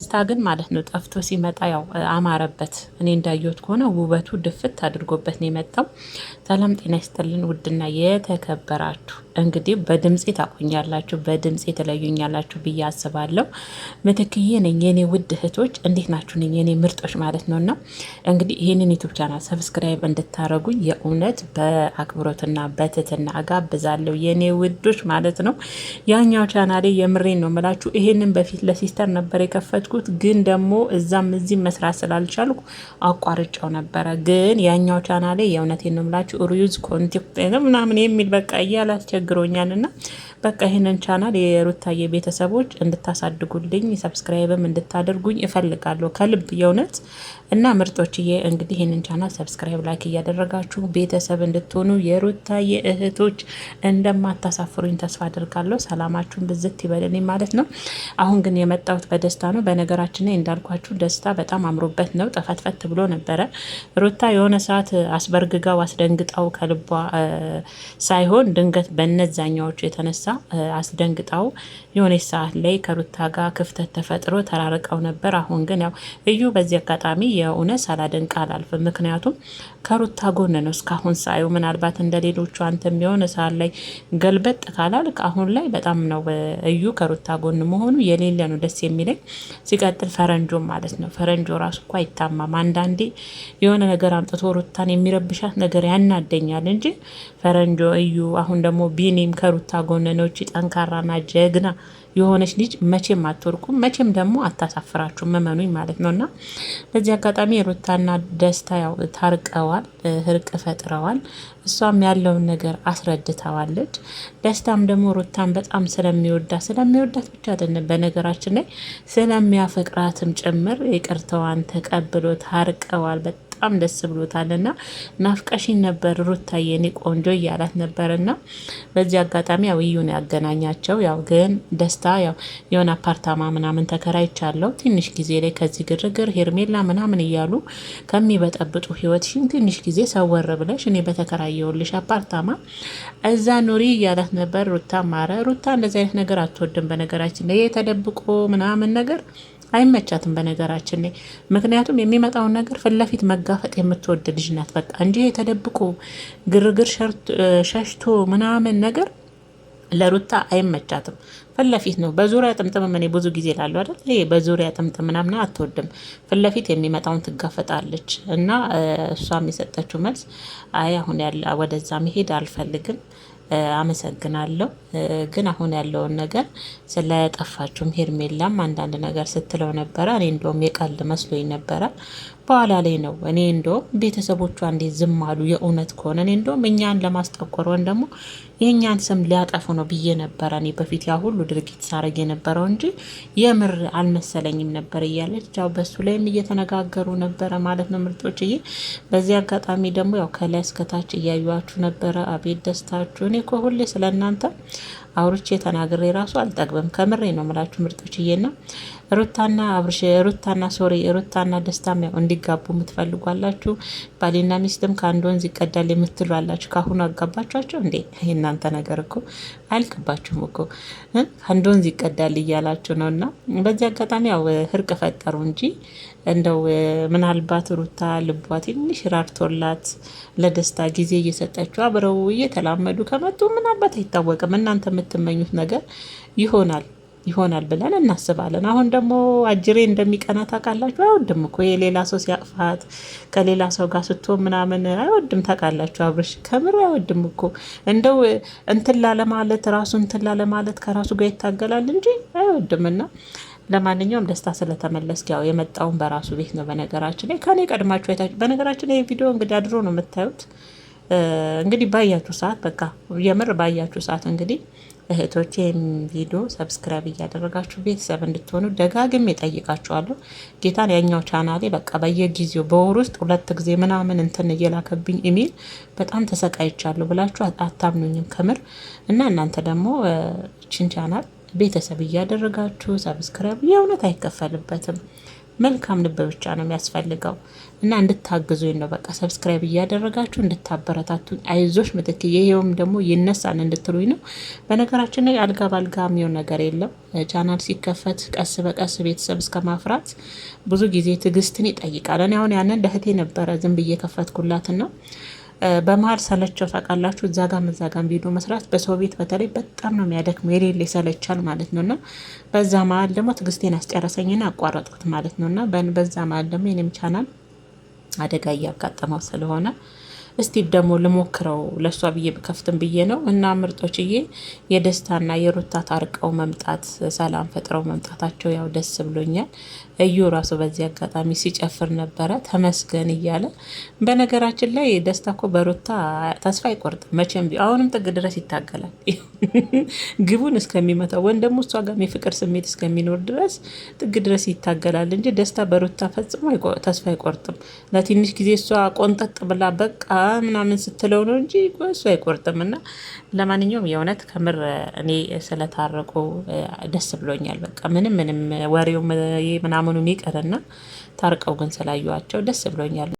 ደስታ ግን ማለት ነው ጠፍቶ ሲመጣ ያው አማረበት። እኔ እንዳየሁት ከሆነ ውበቱ ድፍት አድርጎበት ነው የመጣው። ሰላም ጤና ይስጥልን ውድና የተከበራችሁ እንግዲህ በድምፄ ታቆኛላችሁ፣ በድምፄ የተለዩኛላችሁ ብዬ አስባለሁ። ምትክዬ ነኝ የኔ ውድ እህቶች፣ እንዴት ናችሁ? ነኝ የኔ ምርጦች ማለት ነው። እና እንግዲህ ይህንን YouTube channel subscribe እንድታረጉ የእውነት በአክብሮትና በትህትና እጋብዛለሁ የኔ ውዶች ማለት ነው። ያኛው ቻናሌ የምሬን ነው የምላችሁ። ይሄንን በፊት ለ sister ነበር የከፈትኩት፣ ግን ደግሞ እዛም እዚህም መስራት ስላልቻልኩ አቋርጫው ነበረ። ግን ያኛው ቻናሌ የእውነቴን ነው የምላችሁ ሩዩዝ content ምናምን የሚል በቃ እያላስቸ ቸግሮኛል እና በቃ ይህንን ቻናል የሩታዬ ቤተሰቦች እንድታሳድጉልኝ subscribe ም እንድታደርጉኝ እፈልጋለሁ ከልብ የእውነት። እና ምርጦችዬ እንግዲህ ይህንን channel subscribe፣ like እያደረጋችሁ ቤተሰብ እንድትሆኑ የሩታዬ እህቶች እንደማታሳፍሩኝ ተስፋ አድርጋለሁ። ሰላማችሁን ብዝት ይበልልኝ ማለት ነው። አሁን ግን የመጣሁት በደስታ ነው። በነገራችን ላይ እንዳልኳችሁ ደስታ በጣም አምሮበት ነው። ጠፈትፈት ብሎ ነበረ። ሩታ የሆነ ሰዓት አስበርግጋው አስደንግጣው ከልቧ ሳይሆን ድንገት በነዛኛዎቹ የተነሳ አስደንግጣው የሆነች ሰዓት ላይ ከሩታ ጋር ክፍተት ተፈጥሮ ተራርቀው ነበር። አሁን ግን ያው እዩ በዚህ አጋጣሚ የእውነት ሳላደንቅ አላልፍም። ምክንያቱም ከሩታ ጎን ነው እስካሁን ሳየው። ምናልባት እንደ ሌሎቹ አንተም የሆነ ሰዓት ላይ ገልበጥ ካላልክ አሁን ላይ በጣም ነው እዩ ከሩታ ጎን መሆኑ የሌለ ነው ደስ የሚለኝ። ሲቀጥል ፈረንጆ ማለት ነው ፈረንጆ ራሱ እኮ አይታማም። አንዳንዴ የሆነ ነገር አምጥቶ ሩታን የሚረብሻት ነገር ያናደኛል እንጂ ፈረንጆ እዩ አሁን ደግሞ ቢኒም ከሩታ ጎን ነው። እቺ ጠንካራና ጀግና የሆነች ልጅ መቼም አትወርቁም፣ መቼም ደግሞ አታሳፍራችሁም። እመኑኝ ማለት ነው። እና በዚህ አጋጣሚ ሩታና ደስታ ያው ታርቀዋል፣ እርቅ ፈጥረዋል። እሷም ያለውን ነገር አስረድተዋለች። ደስታም ደግሞ ሩታን በጣም ስለሚወዳት ስለሚወዳት ብቻ አይደለም በነገራችን ላይ ስለሚያፈቅራትም ጭምር ይቅርታዋን ተቀብሎ ታርቀዋል። በጣም ደስ ብሎታል። እና ናፍቀሽኝ ነበር ሩታዬ የኔ ቆንጆ እያላት ነበር። እና በዚህ አጋጣሚ ያው እዩን ያገናኛቸው። ያው ግን ደስታ ያው የሆነ አፓርታማ ምናምን ተከራይቻለሁ ትንሽ ጊዜ ላይ ከዚህ ግርግር ሄርሜላ ምናምን እያሉ ከሚበጠብጡ ህይወትሽን ትንሽ ጊዜ ሰወር ብለሽ እኔ በተከራየውልሽ አፓርታማ እዛ ኑሪ እያላት ነበር። ሩታ ማረ ሩታ እንደዚህ አይነት ነገር አትወድም። በነገራችን ላይ ተደብቆ ምናምን ነገር አይመቻትም በነገራችን ላይ። ምክንያቱም የሚመጣውን ነገር ፊት ለፊት መጋፈጥ የምትወድ ልጅ ናት። በቃ እንጂ የተደብቆ ግርግር ሸሽቶ ምናምን ነገር ለሩታ አይመቻትም። ፊት ለፊት ነው። በዙሪያ ጥምጥም እኔ ብዙ ጊዜ ላሉ አይደል ይሄ በዙሪያ ጥምጥም ምናምን አትወድም። ፊት ለፊት የሚመጣውን ትጋፈጣለች። እና እሷም የሰጠችው መልስ አይ አሁን ያለ ወደዛ መሄድ አልፈልግም አመሰግናለሁ። ግን አሁን ያለውን ነገር ስለጠፋችሁም ሄርሜላም አንዳንድ ነገር ስትለው ነበረ። እኔ እንደውም የቀልድ መስሎኝ ነበረ። በኋላ ላይ ነው እኔ እንደውም ቤተሰቦቿ እንዴት ዝም አሉ? የእውነት ከሆነ እኔ እንደውም እኛን ለማስጠቆር ወይም ደግሞ የእኛን ስም ሊያጠፉ ነው ብዬ ነበረ እኔ በፊት ያ ሁሉ ድርጊት ሳረግ የነበረው እንጂ የምር አልመሰለኝም ነበር እያለች ያው በሱ ላይም እየተነጋገሩ ነበረ ማለት ነው ምርጦችዬ። በዚህ አጋጣሚ ደግሞ ያው ከላይ እስከታች እያዩችሁ ነበረ። አቤት ደስታችሁ! እኔ እኮ ሁሌ ስለ እናንተ አውርቼ ተናግሬ ራሱ አልጠግብም። ከምሬ ነው ምላችሁ ምርጦችዬና ሩታና አብርሽ ሩታና sorry ሩታና ደስታም ያው እንዲጋቡ የምትፈልጓላችሁ፣ ባሌና ሚስትም ከአንድ ወንዝ ይቀዳል የምትሉ አላችሁ። ካሁኑ አጋባችኋቸው እንዴ? የእናንተ ነገር እኮ አያልቅባችሁም እኮ ከአንድ ወንዝ ይቀዳል እያላችሁ ነው። እና በዚህ አጋጣሚ ያው እርቅ ፈጠሩ እንጂ እንደው ምናልባት ሩታ ልቧ ትንሽ ራርቶላት ለደስታ ጊዜ እየሰጠችው አብረው እየተላመዱ ከመጡ ምናልባት አይታወቅም፣ እናንተ የምትመኙት ነገር ይሆናል ይሆናል ብለን እናስባለን። አሁን ደግሞ አጅሬ እንደሚቀና ታውቃላችሁ። አይወድም እኮ የሌላ ሰው ሲያቅፋት ከሌላ ሰው ጋር ስትሆን ምናምን አይወድም ታውቃላችሁ። አብርሽ ከምር አይወድም እኮ እንደው እንትን ላለማለት ራሱ እንትን ላለማለት ከራሱ ጋር ይታገላል እንጂ አይወድም እና ለማንኛውም ደስታ ስለተመለስክ ያው የመጣውን በራሱ ቤት ነው። በነገራችን ላይ ከኔ ቀድማችሁ አይታችሁ፣ በነገራችን ላይ ቪዲዮ እንግዲህ አድሮ ነው የምታዩት። እንግዲህ ባያችሁ ሰዓት በቃ የምር ባያችሁ ሰዓት እንግዲህ እህቶቼ ቪዲዮ subscribe እያደረጋችሁ ቤተሰብ እንድትሆኑ ደጋግሜ ጠይቃችኋለሁ። ጌታን ያኛው ቻናሌ በቃ በየጊዜው በወር ውስጥ ሁለት ጊዜ ምናምን እንትን እየላከብኝ ኢሜል በጣም ተሰቃይቻለሁ ብላችሁ አታምኑኝም ከምር። እና እናንተ ደግሞ ችን ቻናል ቤተሰብ እያደረጋችሁ subscribe የእውነት አይከፈልበትም። መልካም ልብ ብቻ ነው የሚያስፈልገው እና እንድታግዙኝ ነው። በቃ subscribe እያደረጋችሁ እንድታበረታቱኝ፣ አይዞሽ ምትክዬ ይሄውም ደግሞ ይነሳል እንድትሉኝ ነው። በነገራችን ላይ አልጋ ባልጋ የሚሆን ነገር የለም። ቻናል ሲከፈት ቀስ በቀስ ቤተሰብ እስከ ማፍራት ብዙ ጊዜ ትዕግስትን ይጠይቃል። እኔ አሁን ያንን ለእህቴ ነበረ ዝም ብዬ ከፈትኩላትና በመሀል ሰለቸው ታውቃላችሁ። እዛ ጋም እዛ ጋም ቪዲዮ መስራት በሰው ቤት በተለይ በጣም ነው የሚያደክመው፣ የሌለ ይሰለቻል ማለት ነው። እና በዛ መሀል ደግሞ ትዕግስቴን አስጨረሰኝና አቋረጥኩት ማለት ነው። እና በዛ መሀል ደግሞ የኔም ቻናል አደጋ እያጋጠመው ስለሆነ እስቲ ደግሞ ልሞክረው ለእሷ ብዬ ብከፍትም ብዬ ነው። እና ምርጦችዬ የደስታና የሩታ ታርቀው መምጣት ሰላም ፈጥረው መምጣታቸው ያው ደስ ብሎኛል። እዩ ራሱ በዚህ አጋጣሚ ሲጨፍር ነበረ ተመስገን እያለ። በነገራችን ላይ ደስታ እኮ በሩታ ተስፋ አይቆርጥም መቼም፣ አሁንም ጥግ ድረስ ይታገላል ግቡን እስከሚመታው ወይም ደግሞ እሷ ጋርም የፍቅር ስሜት እስከሚኖር ድረስ ጥግ ድረስ ይታገላል እንጂ ደስታ በሩታ ፈጽሞ ተስፋ አይቆርጥም። ለትንሽ ጊዜ እሷ ቆንጠጥ ብላ በቃ ምናምን ስትለው ነው እንጂ እሱ አይቆርጥም። እና ለማንኛውም የእውነት ከምር እኔ ስለታረቁ ደስ ብሎኛል። በቃ ምንም ምንም ወሬው ምናምኑ ይቅርና ታርቀው ግን ስላዩዋቸው ደስ ብሎኛል።